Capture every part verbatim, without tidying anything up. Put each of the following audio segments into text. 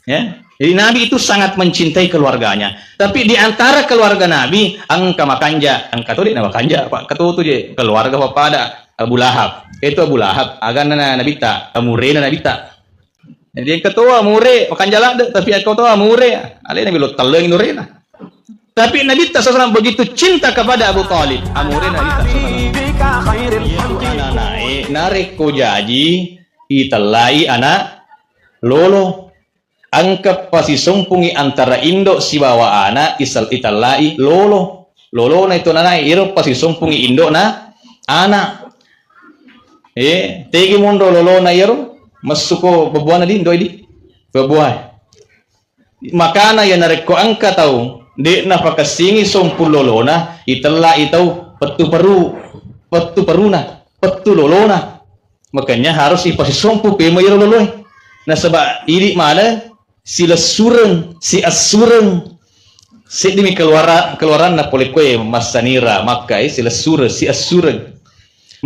Ya. Jadi Nabi itu sangat mencintai keluarganya. Tapi di antara keluarga Nabi, engka makanja, engka to de' na makanja, Pak. Ketua tu je keluarga papada Abu Lahab. Itu Abu Lahab, aganna Nabitta, amurena Nabitta. Jadi engka to amure, makanja ladde, tapi engka to amure, alena melo tellengi nurena. Tapi Nabitta sallallahu alaihi wasallam begitu cinta kepada Abu Thalib, amurena Nabitta sallallahu alaihi wasallam. Iya tu anak-anak, eh, narekko jaji, itellai anak lolo. Engka pasisompungi antara indo sibawa ana, isel-, itellai lolo. Lolona itu nanae, iro pasisompungi indo na ana. Eh, tegi monro lolona iyaro, messuko bebuana di, indoi di. Bebuai. Makana ya narekko engka tau, de' napakessingi sompung lolona, itellai tau pettu peru, pettu peruna, pettu lolona. Makanya harus ipasisompu pemai iyaro loloe. Nasaba idi maneng silessureng, siassureng. Seddimi keluara-, keluaranna pole koe massanira makkai silessureng, siassureng.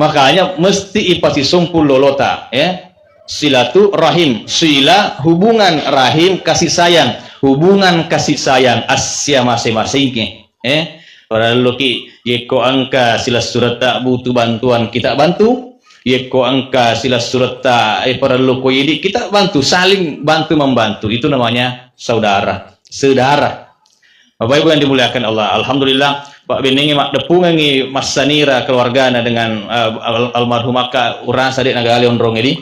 Makanya mesti ipasisompu lolota, ya. Silaturahim, sila hubungan, rahim kasih sayang, hubungan kasih sayang assia masing-masingnya. Eh, parelluki, yekko engka silessuretta butuh bantuan, kita bantu. Yekko engka silessuretta, eh, parellu ko idi, kita bantu, saling bantu membantu. Itu namanya saudara, saudara. Bapak Ibu yang dimuliakan Allah, alhamdulillah, Pak Benengi maddeppungengi massanira keluargana dengan, eh, al-, almarhumaka urasa de' nagale onrong edi.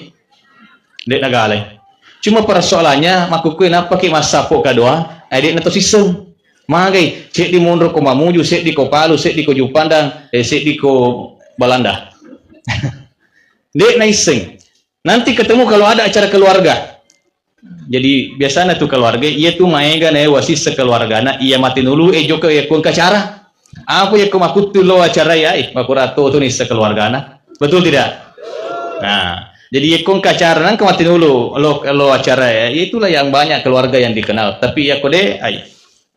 De' nagale. Cuma persoalannya, makkukue nappaki massappo kadoa, eh, de' nato sisseng. Magai, seddi monro ko Mamuju, seddi ko Palu, seddi ko Juppandang, eh, seddi ko Balanda. De' naisseng. Nanti ketemu kalau ada acara keluarga. Jadi biasanya tuh keluarga, iya tuh maega na wasi sekeluargana, iya mati nulu, eh, joko, eh, kuang acara. Apa ya, ko makuttu lo acara ya, eh, makurato tuh nih sekeluargana. Betul tidak? Nah, jadi ya kuang acara nang ke mati nulu, lo, lo acara ya, itulah yang banyak keluarga yang dikenal. Tapi ya kode, ai,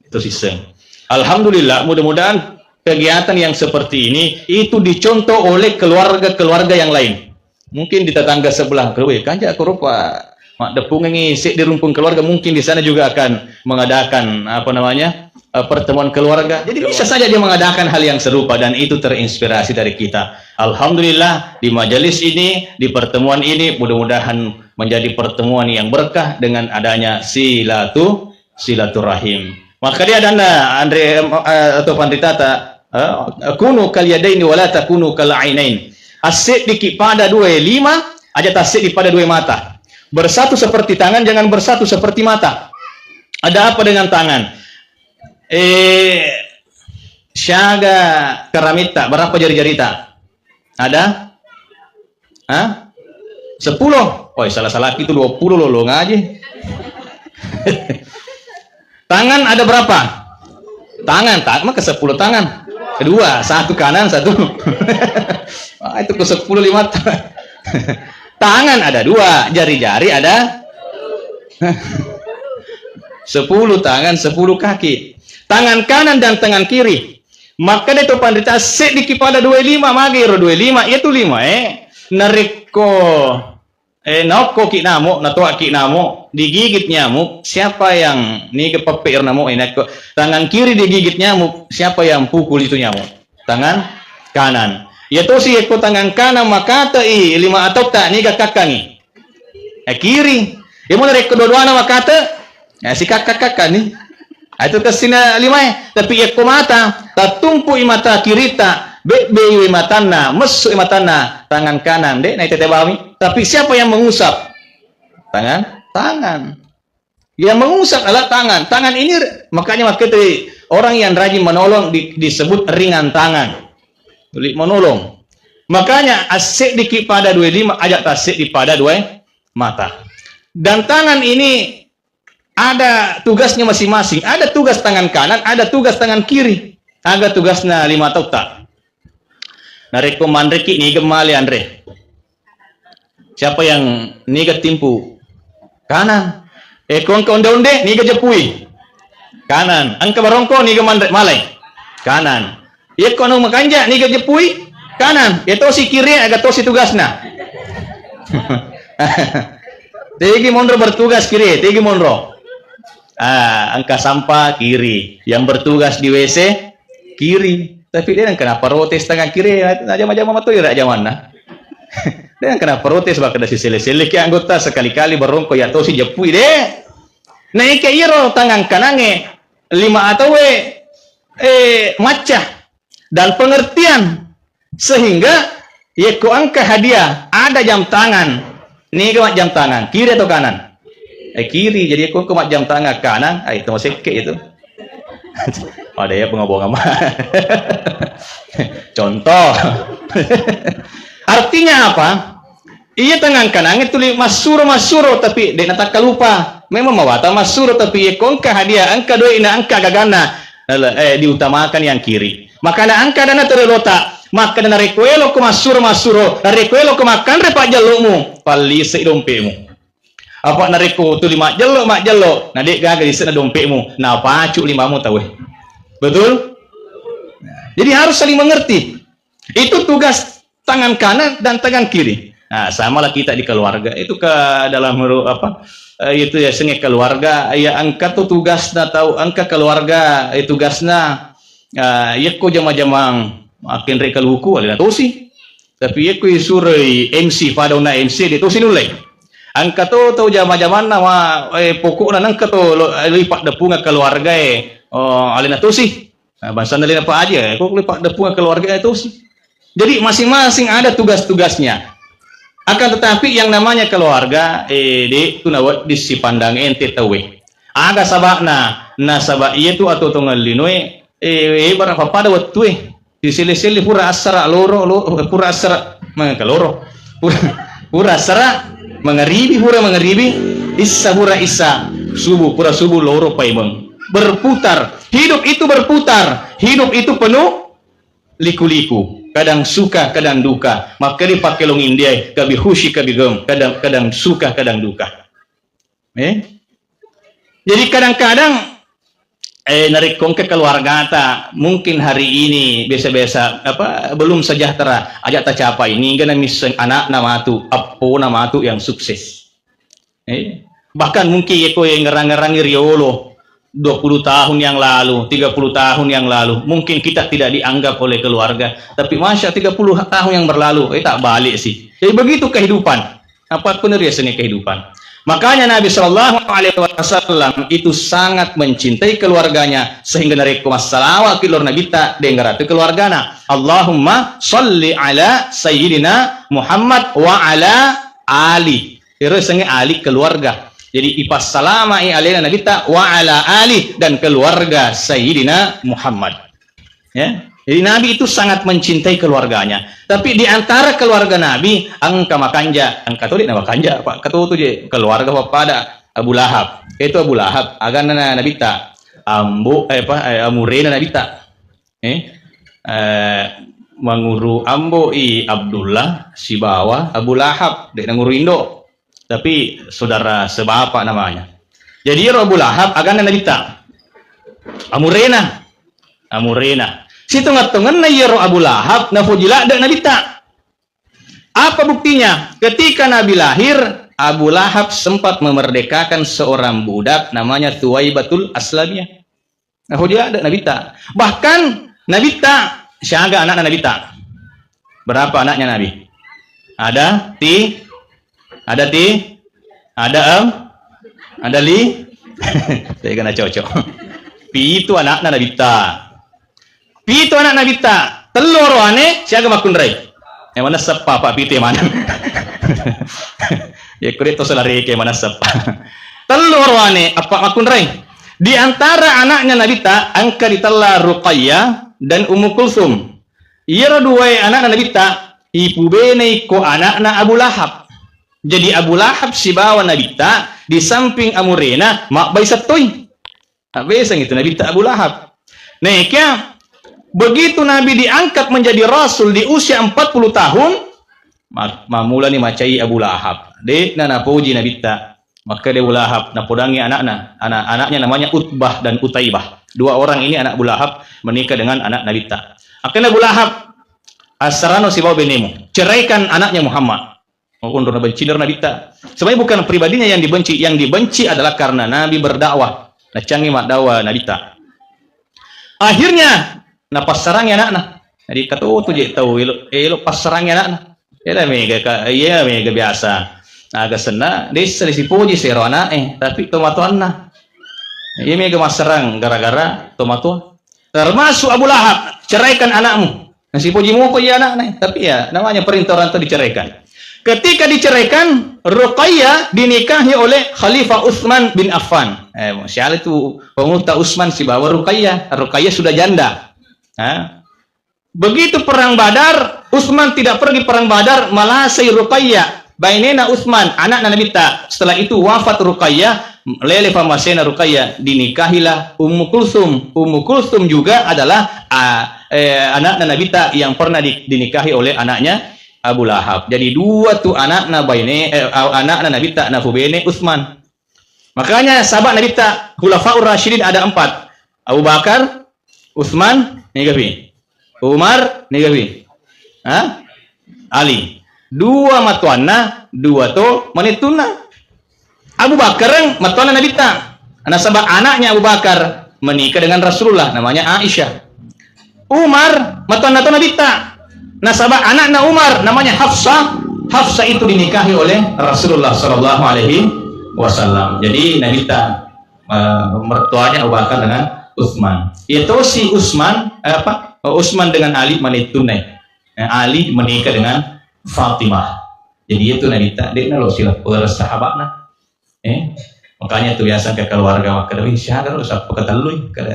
itu siseng. Alhamdulillah, mudah-mudahan kegiatan yang seperti ini itu dicontoh oleh keluarga-keluarga yang lain. Mungkin di tetangga sebelah, "Weh, kanja ko rupa maddepungengi seddi rumpun keluarga, mungkin di sana juga akan mengadakan, apa namanya, eh, pertemuan keluarga." Jadi bisa saja dia mengadakan hal yang serupa dan itu terinspirasi dari kita. Alhamdulillah, di majelis ini, di pertemuan ini, mudah-mudahan menjadi pertemuan yang berkah dengan adanya silatu-, silaturahim. Makkedai adanna anre, eh, atau panritata, eh, "Kunu kal yadaini wala takunu kal ainain." Asseddiki pada dua lima, aja tasseddi pada dua mata. Bersatu seperti tangan, jangan bersatu seperti mata. Ada apa dengan tangan? Eh, siaga karamitta, berapa jari-jarita? Ada? Hah? Sepuluh? Oh, salah-salah itu dua puluh lo, lo ngaji. Tangan ada berapa? Tangan, tak maka sepuluh tangan. Kedua, satu kanan, satu. Ah, itu ke sepuluh lima ta-, tangan ada dua, jari-jari ada sepuluh tangan, sepuluh kaki. Tangan kanan dan tangan kiri. Makkeda to panrita, "Seddiki pada dua lima, magi ro dua lima, itu lima, eh. Narekko, eh, naokkoki namo, natoaki namo, digigit nyamuk, siapa yang niga peppe ro namo, eh, narekko tangan kiri digigit nyamuk, siapa yang pukul itu nyamuk? Tangan kanan. Ya tosi ekko tangan kanan makatei lima atautta, niga kakkangi?" Eh, kiri. Iyamo narekko dua-duana makate, eh, sikakka-kakka ni. Ah, itu kessina limae. Tapi yakko mata, tattumpu'i mata kirita, bebbei matanna, messu'i matanna, tangan kanan, de' naitete bawang. Tapi siapa yang mengusap? Tangan, tangan. Yang mengusap adalah tangan. Tangan ini, makanya makanya orang yang rajin menolong di-, disebut ringan tangan. Tuli menolong. Makanya, asseddiki pada dua lima, aja tasseddi pada dua mata. Dan tangan ini ada tugasnya masing-masing. Ada tugas tangan kanan, ada tugas tangan kiri. Aga tugasna lima atautta? Narekko manreki, niga male anre? Siapa yang niga timpu? Kanan. Eh, ko engka onde-onde, niga jeppui? Kanan. Engka barongko, niga manre-, malai? Kanan. Yekko anu makanja, niga jeppui? Kanan. Ya tosi kiri, aga tosi tugasna. Tegi monro bertugas kiri, tegi monro. Ah, engka sampah kiri. Yang bertugas di W C kiri. Tapi de' nengka naprotes tangan kiri, najama-jama matoi ira jamanna. De' nengka naprotes, bahkan ada sisele-sele ki anggota, sekali-kali barongko ya tosi jeppui de'. Naike iyaro tangan kanange lima ataue, eh, macca dan pengertian. Sehingga yekko engka hadiah, ada jam tangan. Niga majjam tangan, kiri atau kanan? Eh, kiri. Jadi yekko engka majjam tangan kanan, ah, itu masekke itu. Ada ya pengobongan mah. Contoh. Artinya apa? Iya tangan kanange tuli massuro-massuro, tapi de' natakkalupa. Memang mawatang massuro, tapi yekko engka hadiah, engka doi'na, engka gaganna, eh, diutamakan yang kiri. Makana engka dana tore lota. Makkeda narekko elokko massuro-massuro, narekko elokko makkanre pajjello'mu, pallisei dompe'mu. Apa narekko tuli majjello-majjello, na de' gaga lise'na dompe'mu, napacu limamu tauwe. Betul? Jadi harus saling mengerti. Itu tugas tangan kanan dan tangan kiri. Nah, samalah kita di keluarga. Itu ke dalam huruf apa? Eh, itu ya senge keluarga. Ya engka tu tugasna tau, engka keluarga, eh, tugasna. Eh, yekko jama-jamang makkenre kaluku, alena tosi. Tapi yekko isuroi M C, pada onna M C, de' tosi nulle. Engka to tau jama-jamanna, ma, eh, pokokna nengka to lo, eh, lipat depunga keluarga e, oh, alena tosi. Nah, bangsa nalena Pak Haji, eh, kok lipat depunga keluarga itu sih. Jadi masing-masing ada tugas-tugasnya. Akan tetapi yang namanya keluarga, eh, de' tu nawedding sipandang ente tauwe. Aga saba'na? Nasaba' iya tu atuo-tuongeng linoe, eh, eh, bara pada wettue. Diselle-selle pura assara loro, lo, pura assara mangkaloro. Pura, pura assara mangaribi, pura mangaribi, issa pura issa, subuh pura subuh loro paimeng. Berputar. Hidup itu berputar. Hidup itu penuh liku-liku. Kadang suka, kadang duka. Makanya pakai long India, kabi khushi, kabi gem. Kadang, kadang suka, kadang duka. Eh? Jadi kadang-kadang, eh, narekko engka keluargata, mungkin hari ini biasa-biasa, apa, belum sejahtera, aja' tacapai, niga namisseng anakna matu, eppona matu yang sukses. Eh, bahkan mungkin yeko yang ngerang-ngerangi riolo dua puluh tahun yang lalu, tiga puluh tahun yang lalu, mungkin kita tidak dianggap oleh keluarga. Tapi masya, tiga puluh tahun yang berlalu, eh, tak balik sih. Jadi begitu kehidupan. Apa pun riasengnge kehidupan. Makanya Nabi Shallallahu Alaihi Wasallam itu sangat mencintai keluarganya sehingga narekko massalawa ki loro Nabitta, dengaratu keluargana. Allahumma salli ala Sayyidina Muhammad wa ala ali. Ero sengnge ali keluarga. Jadi ipassalamai alena Nabitta wa ala ali dan keluarga Sayyidina Muhammad. Ya. Jadi Nabi itu sangat mencintai keluarganya. Tapi di antara keluarga Nabi, engka makanja, engka todi na makanja, Pak. Ketua tu je keluarga pappada Abu Lahab. Itu Abu Lahab, aganna Nabitta. Ambo, eh, apa, eh, amurena Nabitta. Eh, eh, manguru ambo i Abdullah sibawa Abu Lahab, de nanguru indo. Tapi saudara sebapa namanya. Jadi ero Abu Lahab aganna Nabitta. Amurena. Amurena. Sitonga-tonganna iyaro Abu Lahab nafoji ladde Nabitta. Apa buktinya? Ketika Nabi lahir, Abu Lahab sempat memerdekakan seorang budak namanya Thuwaibatul Aslamiyah. Nafoji ladde Nabitta. Bahkan Nabitta siaga anakna Nabitta. Berapa anaknya Nabi? Ada ti, ada ti, ada em, ada li. Saya kena cocok. Pitu anakna Nabitta. Pitu anak Nabitta, tellu oroane siaga makkunrai. Eh, manesseppa, Pak, pitu e maneng. Ya, kude to salareke manesseppa. Tellu oroane, eppa makkunrai. Di antara anaknya Nabitta, engka ditella Ruqayyah dan Ummu Kulsum. Iyaro duae anakna Nabitta, ipubenei ko anakna Abu Lahab. Jadi Abu Lahab sibawa Nabitta di samping amurena mabbai settoi. Abbeseng itu Nabitta Abu Lahab. Nah, kia begitu Nabi diangkat menjadi rasul di usia empat puluh tahun, ma-, mamulani macai Abu Lahab. De na napoji Nabitta. Makkeda Abu Lahab, napodangi anakna. Anak-anaknya namanya Utbah dan Utaibah. Dua orang ini anak Abu Lahab menikah dengan anak Nabitta. Akhirnya Abu Lahab, "Assarano sibawa benemu. Ceraikan anaknya Muhammad." Oh, onro nabenci daro Nabitta. Sebenarnya bukan pribadinya yang dibenci, yang dibenci adalah karena Nabi berdakwah. Naccangi maddawa Nabitta. Akhirnya, napassarangi ana'na. Jadi, katoto je tau elo, elo passarangi ana'na. Iyana mega ka, iya mega biasa. Aga senna, dessa disipoji sero ana'e, tapi tomatoanna. Iya mega massarang gara-gara tomatoa. Termasuk Abu Lahab, ceraikan anakmu. Nasipoji moko iya anakna, tapi ya namanya perintah orang tua diceraikan. Ketika diceraikan, Ruqayyah dinikahi oleh Khalifah Utsman bin Affan. Eh, siapa itu pengurus Utsman sibawa Ruqayyah. Ruqayyah sudah janda. Nah, begitu perang Badar, Utsman tidak pergi perang Badar, malasai Ruqayyah, bainena Utsman, anakna Nabitta. Setelah itu wafat Ruqayyah, lele famasena Ruqayyah, dinikahilah Ummu Kulsum. Ummu Kulsum juga adalah, ah, eh, anakna Nabitta yang pernah di-, dinikahi oleh anaknya Abu Lahab. Jadi dua tu anakna baine, eh, anakna Nabitta nafubene Utsman. Makanya sahabat Nabitta, Khulafaur Rasyidin ada empat. Abu Bakar, Utsman, nigapi? Umar, nigapi? Ha? Ali. Dua matuanna, dua to manettunna. Abu Bakar matuanna Nabitta. Nasaba anaknya Abu Bakar menikah dengan Rasulullah, namanya Aisyah. Umar, matuanna to Nabitta. Nasaba anakna Umar namanya Hafsah. Hafsah itu dinikahi oleh Rasulullah sallallahu alaihi wasallam. Jadi Nabitta, eh, mertuanya Abu Bakar dengan Utsman. Itu si Utsman, eh, apa? Utsman dengan Ali manettunai. Eh, Ali menikah dengan Fatimah. Jadi itu Nabitta, dia nalo sila sahabatna. Eh, makanya tu biasa ke keluarga makkeda, "Wih, siaga lo sappa ketellu, eh?" Kada,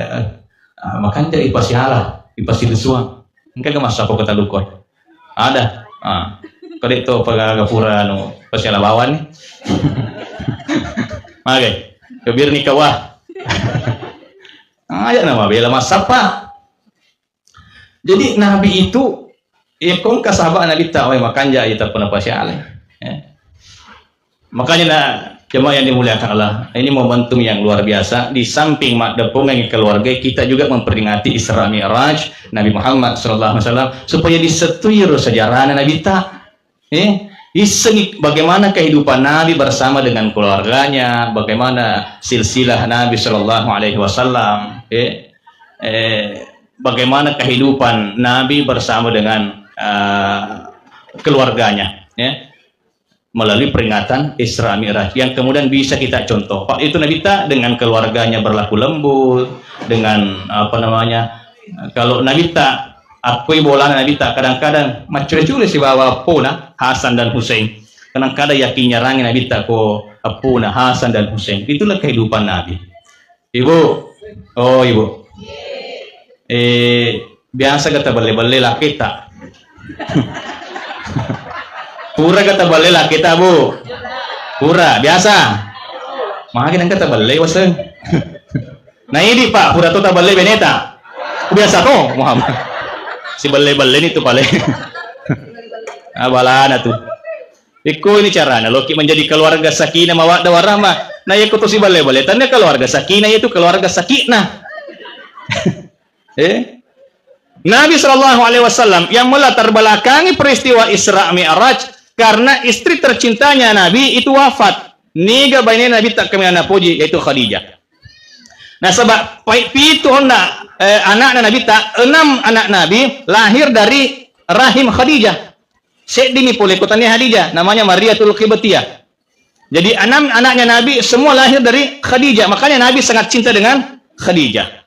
ah, makanja ipasiala, ipasilusuang. Engka ga massappa ketellu ko? Ada. Ah. Kode to pagaga pura anu pasiala bawang ni. Magai. Kebir ni kawah. Aja nama bela massappa. Jadi Nabi itu, ya, kongka sahabat Nabi ta, wai, makanja iya tappa napasiala. Ya. Makanya, nah, jemaah yang dimuliakan Allah, ini momentum yang luar biasa. Di samping maddepongengi keluarga, kita juga memperingati Isra Mi'raj Nabi Muhammad sallallahu alaihi wasallam, supaya disetujui sejarahnya Nabi ta. Eh, issengi bagaimana kehidupan Nabi bersama dengan keluarganya, bagaimana silsilah Nabi Shallallahu Alaihi Wasallam, eh, eh, bagaimana kehidupan Nabi bersama dengan, eh, keluarganya, ya, melalui peringatan Isra Mi'raj yang kemudian bisa kita contoh. Pak, itu Nabi ta dengan keluarganya berlaku lembut, dengan, apa namanya, kalau Nabi ta Akkoi bolana Nabitta, kadang-kadang maccule-cule sibawa eppona Hasan dan Husain. Kadang-kadang yakin nyarangi Nabitta ko eppona Hasan dan Husain. Itulah kehidupan Nabi. Ibu, oh, Ibu. Eh, biasa ga tabelle-belle laketa? Pura ga tabelle laketa, Bu? Pura, biasa. Magi nengka tabelle waseng. Na idi, Pak, pura to tabelle beneta. Biasa to, Muhammad. Sibelle-belle ni tu paling. Ah, balana tu. Ikko ini carana loki menjadi keluarga sakinah mawaddah warahmah. Nah, iya ko to sibelle-belle, tanda keluarga sakinah itu keluarga sakinah. Eh? Nabi Shallallahu Alaihi Wasallam yang melatar belakangi peristiwa Isra Mi'raj karena istri tercintanya Nabi itu wafat. Niga baine Nabi ta kami anak puji, yaitu Khadijah. Nasaba pai-, pitu onna, eh, anakna Nabitta, enam anak Nabi lahir dari rahim Khadijah. Seddimi pole ko tania Khadijah, namanya Mariatul Qibtiyah. Jadi enam anaknya Nabi semua lahir dari Khadijah. Makanya Nabi sangat cinta dengan Khadijah.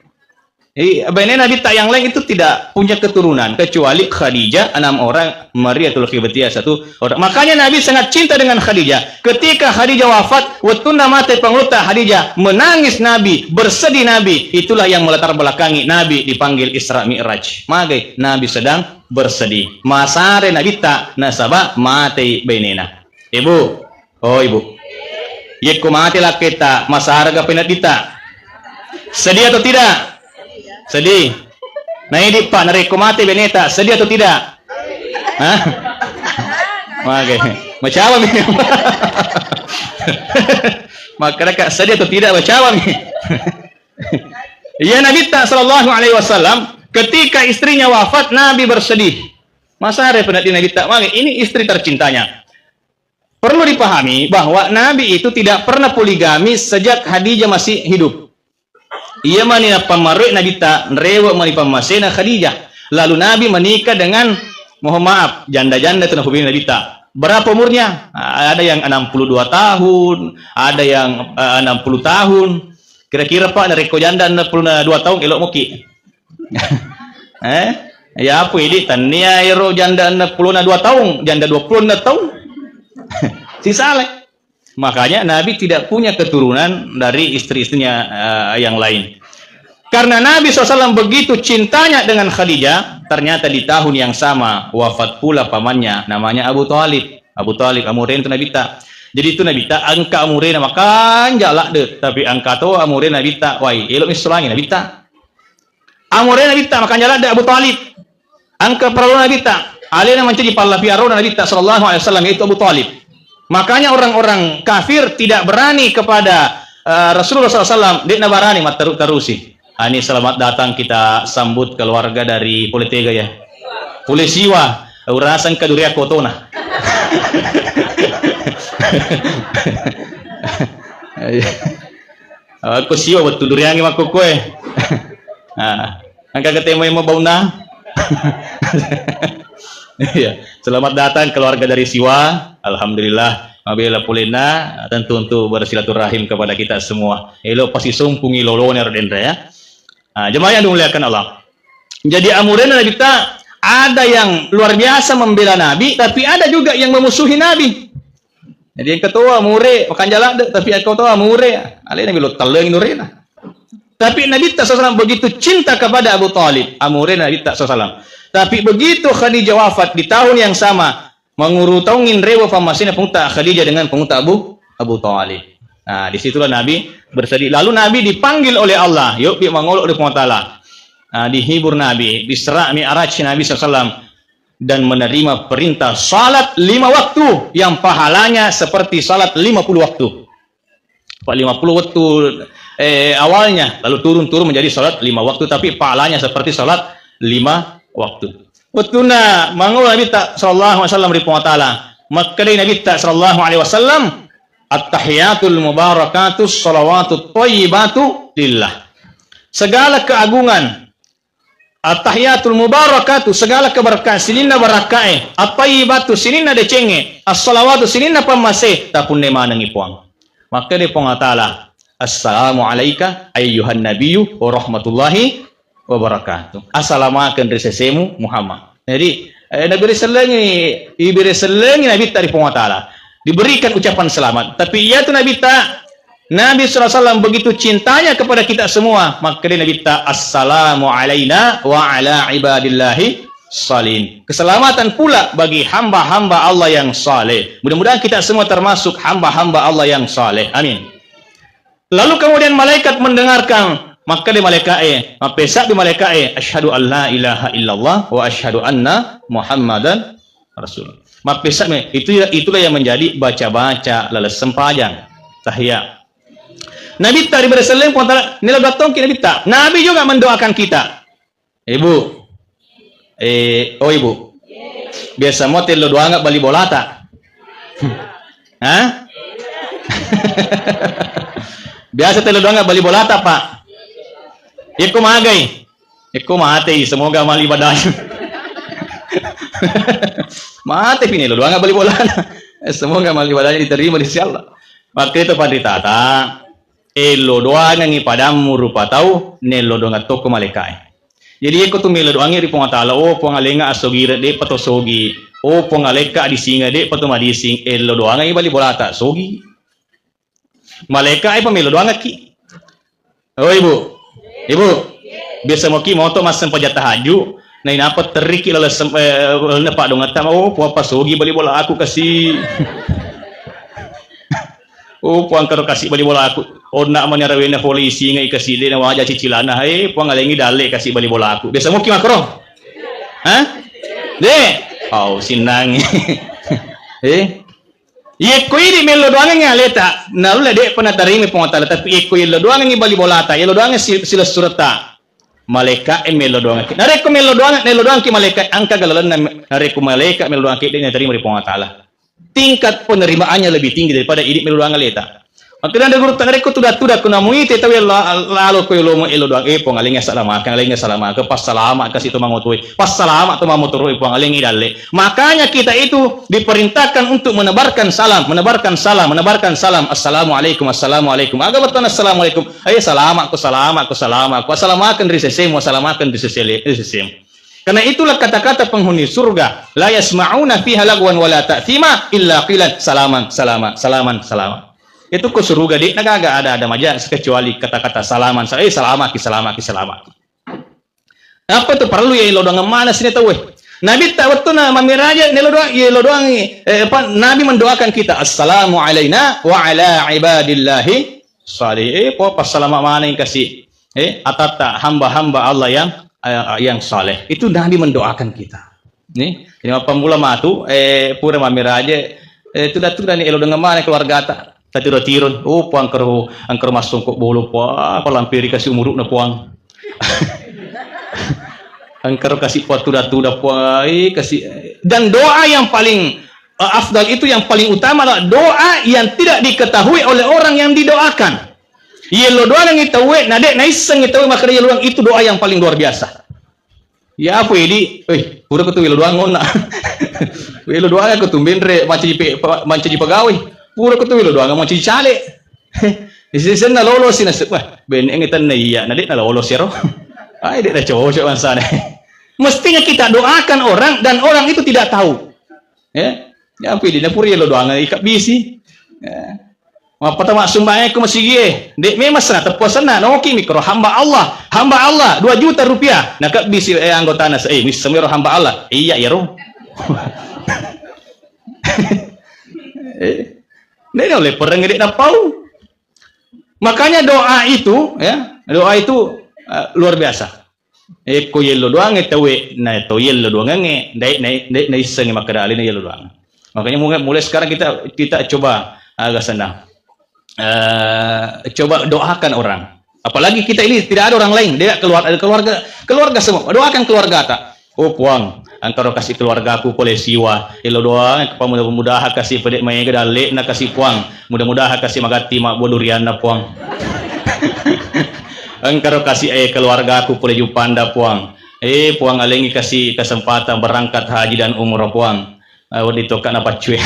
Jadi, baine Nabitta yang lain itu tidak punya keturunan kecuali Khadijah, enam orang, Mariatul Qibtiyah satu orang. Makanya Nabi sangat cinta dengan Khadijah. Ketika Khadijah wafat, wettunna mate pangulutta Khadijah, menangis Nabi, bersedih Nabi. Itulah yang melatar belakangi Nabi dipanggil Isra Mi'raj. Magai Nabi sedang bersedih. Masare Nabitta nasaba matei bainena. Ibu, oh, Ibu. Yekko mate lakketa, masarega peneddita? Sedih atau tidak? Sedih. Nah, ini, Pak, narekko mate beneta, sedih atau tidak? Hah? Mage. Macawami. Makkedaka sedih atau tidak, macawami. Iya, Nabitta sallallahu alaihi wasallam, ketika istrinya wafat, Nabi bersedih. Masare peneddita Nabitta, mage, ini istri tercintanya. Perlu dipahami bahwa Nabi itu tidak pernah poligami sejak Khadijah masih hidup. Iya mani nappammaroi Nabitta, nrewe mani pammasena Khadijah. Lalu Nabi menikah dengan, mohon maaf, janda-janda tu nahubungi Nabitta. Berapa umurnya? Ada yang enam puluh dua tahun, ada yang, eh, enam puluh tahun. Kira-kira, Pak, narekko janda enam puluh dua tahun, elok moki? Eh? Ya apa ini? Tania ero janda enam puluh dua tahun, janda dua puluh enam tahun. Sisale. Makanya Nabi tidak punya keturunan dari istri-istrinya, eh, yang lain. Karena Nabi sallallahu alaihi wasallam begitu cintanya dengan Khadijah, ternyata di tahun yang sama wafat pula pamannya, namanya Abu Thalib. Abu Thalib, amurena tu Nabitta. Jadi itu Nabitta, engka amurena makanja ladde, tapi engka to amurena Nabitta, wai, elok missulangi Nabitta. Amurena Nabitta makanja ladde Abu Thalib. Engka parallona Nabitta, alena mancaji pallapia arona Nabitta sallallahu alaihi wasallam, yaitu Abu Thalib. Makanya orang-orang kafir tidak berani kepada, eh, Rasulullah sallallahu alaihi wasallam, de'na barani matteru-terusi. Ah, ini selamat datang kita sambut keluarga dari Pole Tega ya. Pole Siwa, uraseng kaduria kotona. Iya. Aku Siwa wettu duriangnge makkukkoe. Ah, engka ketemu yang mau bauna. Iya, selamat datang keluarga dari Siwa. Alhamdulillah, mabela polenna, tentu untuk bersilaturahim kepada kita semua. Elo pasti sumpungi lolone ro denre ya. Ah, jemaah yang dimuliakan Allah. Jadi amurena Nabitta ada yang luar biasa membela Nabi, tapi ada juga yang memusuhi Nabi. Jadi engka toa mure, makanja ladde, tapi engka toa mure, alena melo tallengi nurena. Tapi Nabitta sallallahu alaihi wasallam begitu cinta kepada Abu Thalib, amurena Nabitta sallallahu alaihi wasallam. Tapi begitu Khadijah wafat di tahun yang sama, manguru taungngi nrewe pammasena Pungta Khadijah dengan Pungta Abu, Abu Thalib. Nah, disitulah Nabi bersedih. Lalu Nabi dipanggil oleh Allah, yuk, bi mangolo ri Puang Taala. Nah, dihibur Nabi, Isra Mi'raj Nabi sallallahu alaihi wasallam dan menerima perintah salat lima waktu yang pahalanya seperti salat lima puluh waktu. Pak, lima puluh waktu, eh, awalnya, lalu turun-turun menjadi salat lima waktu, tapi pahalanya seperti salat lima waktu. Wettunna mangolo Nabitta sallallahu alaihi wasallam ri Puang Taala, makkedai Nabitta sallallahu alaihi wasallam, "At-tahiyatul mubarakatus salawatut thayyibatu lillah." Segala keagungan, At-tahiyatul mubarakatu, segala keberkahan, sininna barakae, at-tayyibatu, sininna decengnge, as-salawatu, sininna pammase, tapunne manengngi Puang. Makkeda Puang Allah Taala, "Assalamu alaika ayyuhan nabiyyu wa rahmatullahi wa barakatuh." Assalamakeng ri sesemu Muhammad. Jadi, eh, Nabi risellengi, ibi risellengi Nabitta ri Puang Allah Taala. Diberikan ucapan selamat. Tapi iyatu Nabitta Nabi sallallahu alaihi wasallam begitu cintanya kepada kita semua, maka dia Nabi ta, "Assalamu alaina wa ala ibadillahi salihin." Keselamatan pula bagi hamba-hamba Allah yang saleh. Mudah-mudahan kita semua termasuk hamba-hamba Allah yang saleh. Amin. Lalu kemudian malaikat mendengarkan, maka dia malaikat eh, mapesabbi malaikat eh, "Asyhadu an la ilaha illallah wa asyhadu anna Muhammadan Rasul." Mappesa'mi, itu, itulah yang menjadi baca-baca laleng sempajang. Tahiyat. Nabitta ri bereselleng Puang Taala, nelo doattongki Nabitta. Nabi juga mendoakan kita. Ibu. Eh, oh Ibu. Biasa mo tello doanga bali bolata. Hah? Biasa tello doanga bali bolata, Pak. Iko magai. Eko matei, semoga amal ibadahnya. Mate pi nello doang bali bolana. Semoga amal ibadahnya diterima di sisi Allah. Maka itu panritata, ello doangengi padammu rupa tau, nello doang tokko malaikae. Jadi eko tu mello doangi ri Puang Taala, oh Puang alenga asogire de pato sogi, oh Puang alekka disinga de pato madising, ello doangengi bali bolata sogi. Malaika e pa melo doangekki. Oh, Ibu. Ibu. Biasa moki moto massempajang tahajud, nainappa terriki laleng sem-, eh, lalenna paddongetta, "Oh, Puang, pasogi bali bola aku kasi." "Oh, Puang, karo kasi bali bola aku." Onna mani arawena polisi ngai kasi de nawaja cicilana. "Eh, Puang, alengi dalle kasi bali bola aku." Biasa moki makro. Hah? De. Oh, sinnangi. Eh. Yekko idi mello doangengngi aleta, naulle de'pa natarimai Puang Taala, tapi yekko yello doangengngi bali bolata, yello doangengngi si-, silessuretta, malaika e mello doangekki. Narekko mello doang-, mello doangekki malaika, engka galalenna me-, narekko malaika mello doangekki de natarima ri Puang Taala. Tingkat penerimaannya lebih tinggi daripada idi mello doang aleta. Makkedana guru, narekko tuda-tuda ko namuite tau la-, lalo ko elomu elo doang, eh, Puang, alengngi assalamakeng, alengngi assalamakeng, passalama kasi to mangotoi, passalama to mamotoro, eh, Puang, alengngi dalle. Makanya kita itu diperintahkan untuk menebarkan salam, menebarkan salam, menebarkan salam. Assalamualaikum, assalamualaikum. Aga bettuanna assalamualaikum? Eh, salama ko, salama ko, salama ko. Assalamakeng ri sesemu, assalamakeng ri sesele-, ri sesemu. Karena itulah kata-kata penghuni surga, la yasma'una fiha lagwan wala ta'thima illa qilan salaman, salama, salaman, salama. Itu ko suruga, de'na gaga ada-ada maja kecuali kata-kata salaman, sa-, eh, salamaki, salamaki, salamaki. Apa tu perlu ya lo doang mana sini tau, eh? Nabi tak waktu na mamiraja, ne lo doang, ye lo doang, eh, apa, Nabi mendoakan kita, "Assalamu alaina wa ala ibadillahi salih." Eh, po, passalama mana yang kasih, eh, atatta hamba-hamba Allah yang, eh, yang saleh. Itu Nabi mendoakan kita. Nih, ini apa mula matu, eh, pura mamiraja, eh, tuda-tuda ni elo dengan mana keluargata. Tatiro-tiro, oh, Puang, engkaro, engkaro massongko bolo, Puang, palampiri kasi umuruna, Puang. Engkaro kasi Puang tuda-tuda, Puang, eh, kasi. Dan doa yang paling, eh, afdal itu, yang paling utama adalah doa yang tidak diketahui oleh orang yang didoakan. Yello doangengngi tauwe, na de' naissengngi tauwe makkeda yello doang, itu doa yang paling luar biasa. Ya, apa idi? Eh, pura ko tu welo doang onna. Welo doang ko tumben re mancaji pe-, pa-, mancaji pegawai. Pura ko tu welo doang mancaji caleg. Isi senna lolosi nasib. Wah, benneng tenna iya, na de' na lolosi ro. Ai de' na cocok bangsana. Mestinya kita doakan orang dan orang itu tidak tahu. Ya. Ya, apa idi? Na pura yelo doang ika bisi. Ya. Mappatama sumbayangku masigie, de' memang sana teppuasanna, noki mikro hamba Allah, hamba Allah, dua juta rupiah, nakabbisi, eh, anggotana, eh, missemiro hamba Allah, iya, iyaro. Eh, de' na oleh pereng de' napau. Makanya doa itu, ya, doa itu, eh, luar biasa. Ekko yello doangnge tauwe, na to yello doangengnge, dai-, dai-, dai-, naissengngi makkeda alena yello doang. Makanya mulai, mulai sekarang kita, kita coba, aga senna, eh, coba doakan orang. Apalagi kita ini tidak ada orang lain, dia keluar-, keluarga, keluarga semua. Doakan keluargata. Oh, Puang, engkaro kasi keluargaku pole siwa. Yello doang, pamudah-mudahan kasi pede maega dalle'na kasi, Puang. Mudah-mudahan kasi magatti mabbua durianna, Puang. Engkaro kasi, eh, keluargaku pole juppanda, Puang. Eh, Puang, alengngi kasi kesempatan berangkat haji dan umroh, Puang. Eh, wedding tokka napaccue.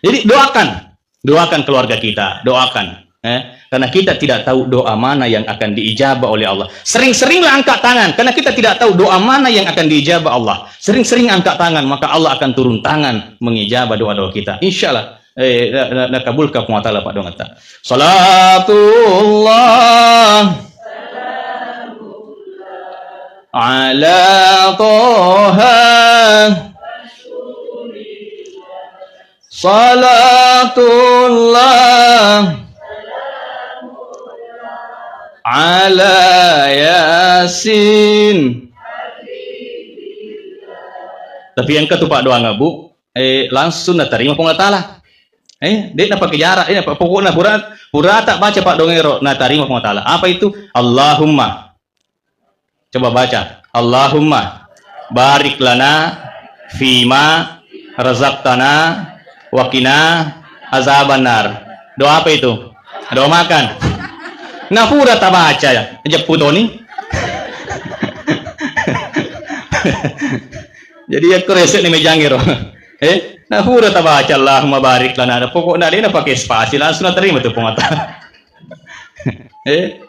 Jadi, doakan. Doakan keluarga kita, doakan. Eh, karena kita tidak tahu doa mana yang akan diijabah oleh Allah. Sering-seringlah angkat tangan, karena kita tidak tahu doa mana yang akan diijabah Allah. Sering-sering angkat tangan, maka Allah akan turun tangan mengijabah doa-doa kita. Insya Allah, eh, na-, na-, nakabulkan Puang Ta'ala paddoangetta. Salatullah ala Toha. Salatullah ala Yasin. Tapi engka tu paddoangeng, Bu, eh, langsung natarima Puang Allah Ta'ala. Eh, de' napake jarak, eh, pokokna pura, purata baca paddoangeng ero, natarima Puang Allah Ta'ala. Apa itu? Allahumma. Coba baca. Allahumma barik lana fima razaqtana wa qina azabannar. Doa apa itu? Doa makan. Nah, pura tabaca ya, jeppu toni. Jadi, ya, kau resek nih mejang ero. Eh, nah, pura tabaca Allahumma barik lana. Pokoknya dia pakai spasi, langsung terima tuh Puang Allah Ta'ala. Eh,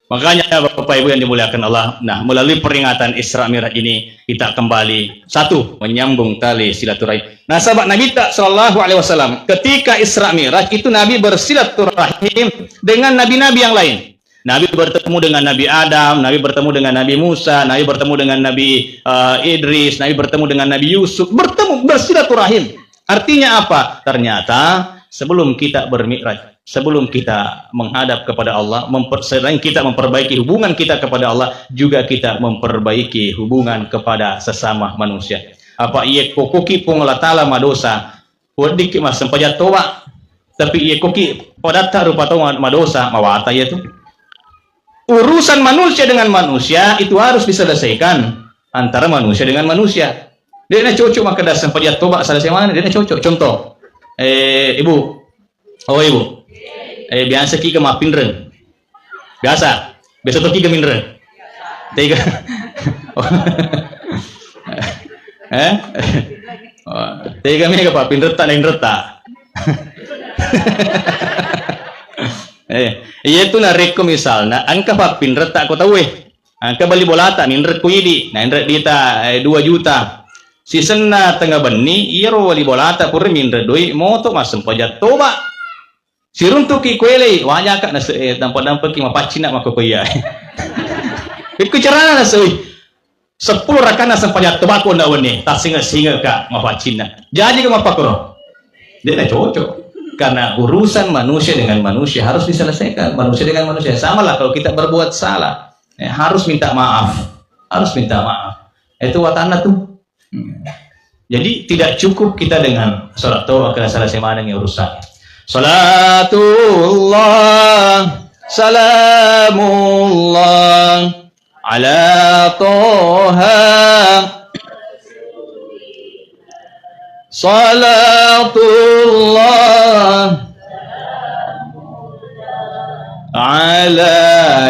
Makanya, Bapak Ibu yang dimuliakan Allah, nah, melalui peringatan Isra Mi'raj ini, kita kembali, satu, menyambung tali silaturahim. Nah, sahabat Nabi ta-, sallallahu alaihi wasallam, ketika Isra Mi'raj itu Nabi bersilaturahim dengan nabi-nabi yang lain. Nabi bertemu dengan Nabi Adam, Nabi bertemu dengan Nabi Musa, Nabi bertemu dengan Nabi, eh, Idris, Nabi bertemu dengan Nabi Yusuf, bertemu, bersilaturahim. Artinya apa? Ternyata sebelum kita bermi'raj, sebelum kita menghadap kepada Allah, memper-, selain kita memperbaiki hubungan kita kepada Allah, juga kita memperbaiki hubungan kepada sesama manusia. Apa iya kokoki Puang Allah Ta'ala madosa, weddikki massempajang toba. Tapi iya koki padatta rupa tau madosa, mawata iya tu. Urusan manusia dengan manusia itu harus diselesaikan antara manusia dengan manusia. De'na cocok makkeda sempajang toba selesai mana, de'na cocok. Contoh, eh, Ibu, Oh, Ibu. Eh, biasa ki ke mappinreng. Biasa. Biasa to ki ke minreng. Tega. Eh? Oh, tega mega pappinretta na inretta. Eh, iya tu narekko misalna engka pappinretta ko tauwe. Engka bali bolata minreng ku idi, nainreng dita, eh, dua juta. Sisenna tengnga benni, iyaro wali bolata pura minreng doi moto massempajang toba. Siruntuki kuelei, wajaka nase, eh, dampa-dampaki mapaccina makko ko iya. Ikku carana nase, oi. Seppulo rakanna sempajang tobako nda wenni, tassinge-singeka mapaccinna. Jaji ke mappakoro? Dia cocok. Karena urusan manusia dengan manusia harus diselesaikan. Manusia dengan manusia. Sama lah kalau kita berbuat salah. Ya, harus minta maaf. Harus minta maaf. Itu watanna tuh. Hmm. Jadi tidak cukup kita dengan salat toba, kena selesai maneng urusan. Salatullah, salamullah, ala toha. Salatullah, ala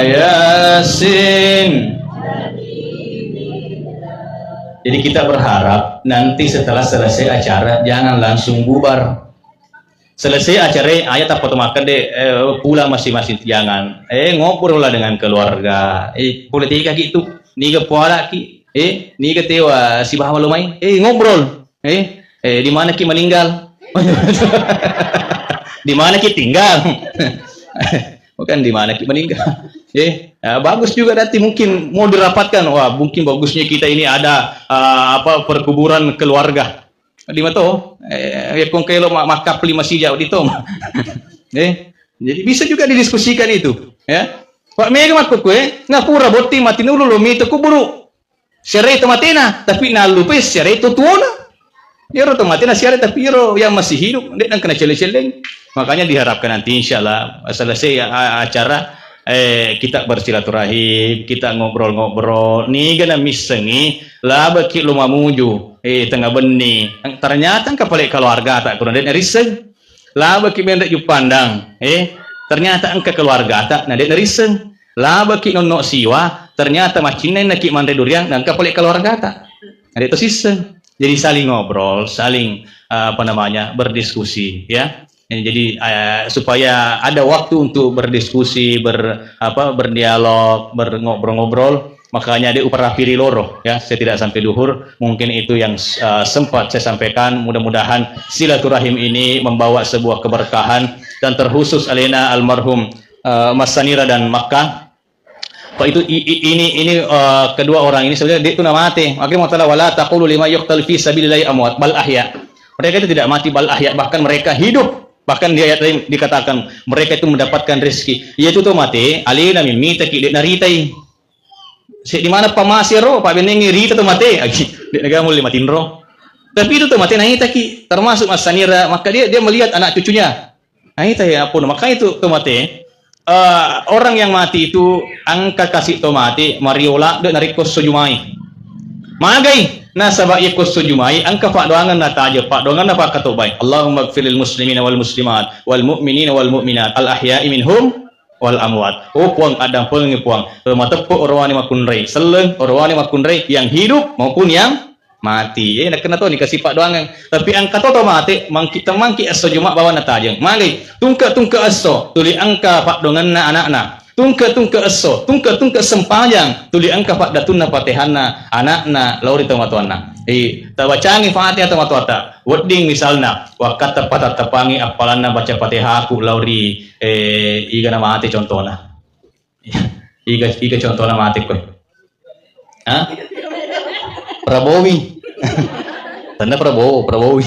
Yasin. Jadi kita berharap nanti setelah selesai acara jangan langsung bubar. Selesai acara, aja tappa to makan deh, eh, pulang masing-masing, jangan. Eh, ngobrol lah dengan keluarga. Eh, politika gitu. Niga puala ki. Eh, niga tewa sibawa lo mai. Eh, ngobrol. Eh, eh, di mana ki meninggal? Di mana ki tinggal? Bukan di mana ki meninggal. Eh, eh, bagus juga nanti mungkin mau dirapatkan. Wah, mungkin bagusnya kita ini ada, eh, apa, perkuburan keluarga. Di mato, eh, ya kong kelo ma-, makap lima sija di tom. Eh, jadi bisa juga didiskusikan itu, ya. Pak mega makko kue, ngapura botting mati nulu lo mito kuburu. Siarai to matena, tapi nallupai siarai to tuona. Iyaro to matena siarai, tapi iyaro yang masih hidup, nde nang kena celle-celleng. Makanya diharapkan nanti, insya Allah, selesai, a-, acara, eh, kita bersilaturahim, kita ngobrol-ngobrol. Niga na missengi, labeki lo mamuju, eh, tengah benni. Ternyata engka pale keluarga tak kurang, nde narisseng. Labeki menre Juppandang, eh, ternyata engka keluargata, na de narisseng. Labeki nonno siwa, ternyata maccinnainaki manre duriang, na engka pole keluargata. Na de to sisseng. Jadi saling ngobrol, saling, eh, apa namanya, berdiskusi, ya. Jadi, eh, supaya ada waktu untuk berdiskusi, ber-, apa, berdialog, berngobrol-ngobrol. Makanya dia upara piri loro, ya, saya tidak sampai duhur. Mungkin itu yang, eh, sempat saya sampaikan. Mudah-mudahan silaturahim ini membawa sebuah keberkahan dan terkhusus alena almarhum, eh, Mas Sanira dan Makkah. Pak itu i-, i-, ini, ini, eh, kedua orang ini sebenarnya dia itu namate. Makanya mau wala taqulu lima yuqtal fi sabilillahi amwat bal ahya. Mereka itu tidak mati bal ahya, bahkan mereka hidup. Bahkan di ayat lain dikatakan mereka itu mendapatkan rezeki. Yaitu to mate, alena mimita ki de naritai. Seddi maneng pamase ro, pabennengngi rita to mate, agi, de naga mulle matinro. Tapi itu to mate naitaki, termasuk Mas Sanira, maka dia, dia melihat anak cucunya. Naita ya pun, makanya itu to mate, eh, orang yang mati itu engka kasi to mate, mariola de narekko sojumai. Magai, nasaba iya ko sojumai, engka paddoangeng nataje, paddoangeng napakkatobai. Allahumma gfir lil muslimina wal muslimat, wal mu'minina wal mu'minat, al ahya'i minhum wal amwat. Oh Puang, addampengengngi Puang. Mateppe orowane makkunrai, selleng orowane makkunrai, yang hidup maupun yang mati. Eh, nakenna to nikasi paddoangeng. Tapi engka to to mate, mangki temmangki esso Juma bawang natajeng. Magai, tungke-tungke esso, tuli engka paddoangenna anakna. Tungke-tungke esso, tungke-tungke sempajang, tuli engka paddatunna patehanna anakna lao ri tomatoanna. Eh, tabacangi Fatihah tomatoatta. Wedding misalna, wakkatta patattappangi appalanna baca Fatihaku lao ri, eh, iga namate contona. Iga, iga contona mate koe. Hah? Prabowi. Tanda Prabowo, Prabowi.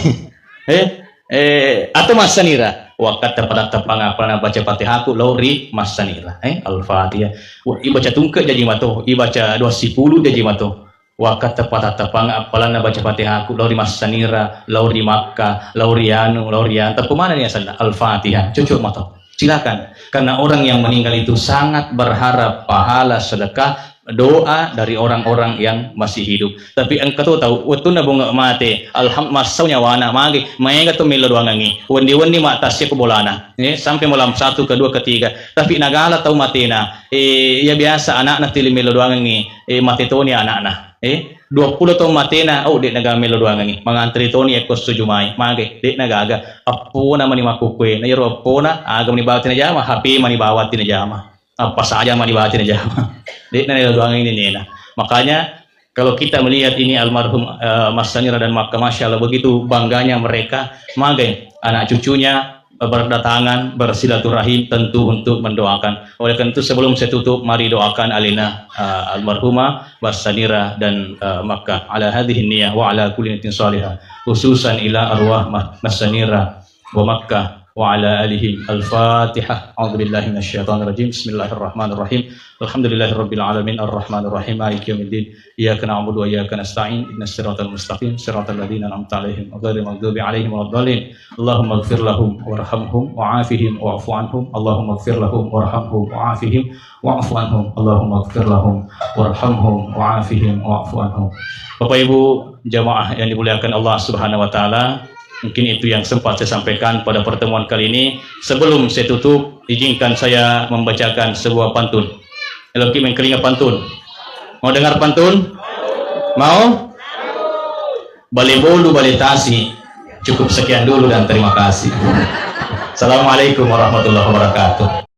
Eh, eh, atau Mas Sanira. Wakkatta patattappangi appalanna baca Fatihaku lao ri Mas Sanira. Eh, Al-Fatihah. Wah, ibaca tungke jaji mato, ibaca dua sipulu jaji mato. Wakkatta patattappangi appalanna baca Fatihaku, lao ri Mas Sanira, lao ri Makka, lao ri anu, lao ri anu. Teppu mana nih asalna? Al-Fatihah. Cocok mato. Silakan. Karena orang yang meninggal itu sangat berharap pahala sedekah, doa dari orang-orang yang masih hidup. Tapi engka to tau, wettunna bunge mate, alham-, massau nyawana, mage, maega to mello doangengngi. Wendi-wendi mattassia ko bolana. Eh, sampai malam satu, kedua, ketiga. Tapi nagala tau matena, eh, iya biasa anakna tili mello doangengngi, eh, mate toni anakna. Eh, dua puluh taung matena, oh, de' naga mello doangengngi. Mangantri toni ekko sujumai. Mage, de' nagaga. Appona mani makkukkue. Na iyaro appona, aga mani bawang tinajama, H P mani bawang tinajama. Apa saja mani bawang tinajama. De' na mello doangengngi nenena. Makanya, kalau kita melihat ini almarhum, eh, Mas Sanira dan Makka, Masya Allah, begitu bangganya mereka. Mage, anak cucunya berdatangan, bersilaturahim tentu untuk mendoakan. Oleh karena itu, sebelum saya tutup, mari doakan alena, eh, almarhumah Mas Sanira dan, eh, Makka. Ala hadhihi niyah wa ala kulli niyatin salihah. Khususan ila arwah Mas, Mas Sanira wa Makka wa ala alihim. Al-Fatihah. A'udzubillahi minasyaitonirrajim. Bismillahirrahmanirrahim. Alhamdulillahirabbil alamin, arrahmanirrahim, maliki yaumiddin. Iyyaka na'budu wa iyyaka nasta'in. Ihdinas siratal mustaqim, siratal ladzina an'amta 'alaihim, ghairil maghdubi 'alaihim waladdallin. Allahumma ighfir lahum warhamhum wa'afihim wa'fu anhum. Allahumma ighfir lahum warhamhum wa'afihim wa'fu anhum. Allahumma ighfir lahum warhamhum wa'afihim wa'fu anhum. Bapak Ibu jamaah yang dimuliakan Allah Subhanahu wa taala, mungkin itu yang sempat saya sampaikan pada pertemuan kali ini. Sebelum saya tutup, izinkan saya membacakan sebuah pantun. Eloki mengkelinga pantun. Mau dengar pantun? Mau? Bale bolu, bale tasi. Cukup sekian dulu dan terima kasih. Assalamualaikum warahmatullahi wabarakatuh.